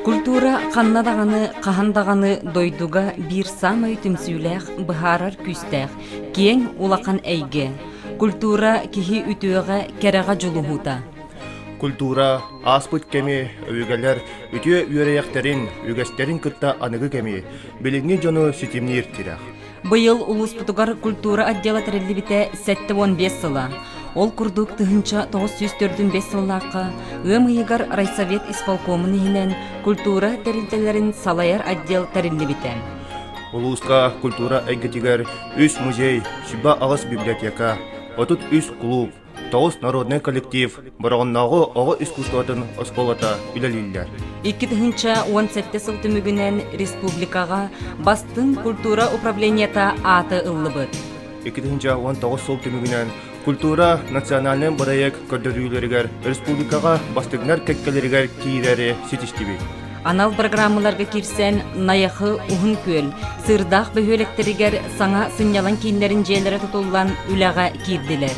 Культура ханна даҕаны, хаһан даҕаны дойдуга биир саамай түмсүүлээх, быһаарар күүстээх, киэҥ улахан эйгэ. Культура киһи үтүөҕэ, кэрэҕэ дьулуһуута. Культура ааспыт кэми, өбүгэлэр үтүө үөрүйэхтэрин, үгэстэрин кытта аныгы кэми, билиҥҥи дьону ситимниир тирэх. Быйыл улууспутугар культура отдела тэриллибитэ 75 сыла. Ол курдук 1945 сыллаахха ыам ыйыгар райсовет исполкомун иһинэн культура тэрилтэлэрин салайар отдел тэриллибитэ. Улууска культура эйгэтигэр үс музей, сүбэ аҕыс библиотека, 33 кулууп, Тоҕус народнай коллектив Бороҕоннооҕу оҕо искусствотын оскуолата үлэлииллэр. 2017 сыл түмүгүнэн республикаҕа бастыҥ культура управлениета ааты ыллыбыт. 2019 сыл түмүгүнэн культура национальнай бырайыак көрдөрүүлэригэр республикаҕа бастыҥнар кэккэлэригэр киирэри ситистибит. Анал программаларга киирсэн Найахы Уһун Күөл, Сыырдаах бөһүөлэктэригэр саҥа сынньалаҥ кииннэрин дьиэлэрэ тутуллан үлэҕэ киирдилэр.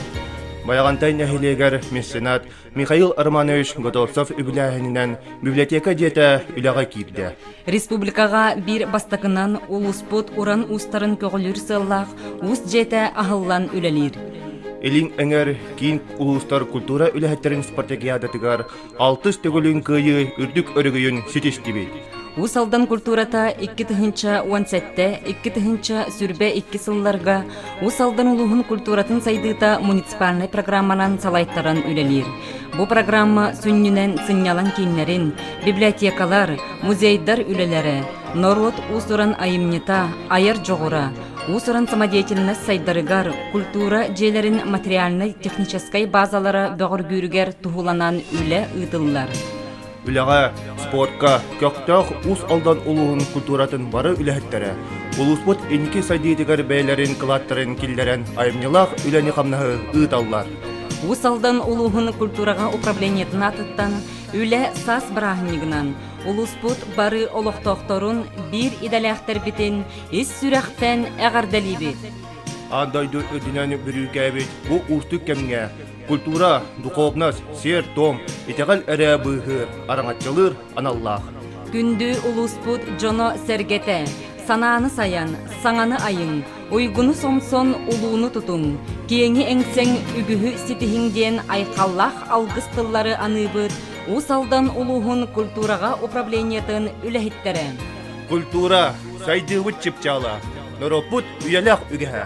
Байаҕантай нэһилиэгэр меценат Михаил Романович Готовцев үбүлээһининэн библиотека дьиэтэ үлэҕэ киирдэ. Республикаҕа биир бастакынан улууспут уран уустарын көҕүлүүр сыаллаах уус дьиэтэ аһыллан үлэлиир. Илин эҥэр киин улуустар культура үлэһиттэрин спартакиадатыгар алтыс төгүлүн кыайыы үрдүк өрөгөйүн ситистибит. Уус Алдан культурата 2017 2022 сылларга Уус Алдан улууһун культуратын сайдыыта муниципальнай программанан салайтаран үлэлиир. Бу программа сүнньүнэн сынньалаҥ кииннэрин, библиотекалар, музейдар үлэлэрэ, норуот уус-уран айымньыта, айар дьоҕура, уус-уран самодеятельность сайдарыгар, культура дьиэлэрин материальнай-техническэй базалара бөҕөргүүрүгэр туһуланан үлэ ыытыллар. Үлэҕэ, спортка көхтөөх Уус Алдан улууһун культуратын бары үлэһиттэрэ улууспут инники сайдыытыгар бэйэлэрин кылааттарын киллэрэн айымньылаах үлэни-хамнаһы ыыталлар. Уус Алдан улууһун культураҕа управлениетын аатыттан үлэ саас бырааһынньыгынан улууспут бары олохтоохторун биир идэлээхтэрбитин ис сүрэхтэн эҕэрдэлиибит! Аан дойду үрдүнэн бүрүүкээбит бу уустук кэмҥэ культура, духовность, сиэр-туом, итэҕэл эрэ быыһыыр, араҥаччылыыр аналлаах. Күндү улууспут дьоно-сэргэтэ, санааны сайан, саҥаны айыҥ, уйгуну сомсон улууну тутуҥ, киэҥи эҥсэҥ үгүһү ситиһиҥ диэн айхаллаах алгыс тыллары аныыбыт Уус Алдан улууһун культураҕа управлениетын үлэһиттэрэ. Культура, сайдыыбыт чыпчаала, норуоппут үйэлээх үгэһэ.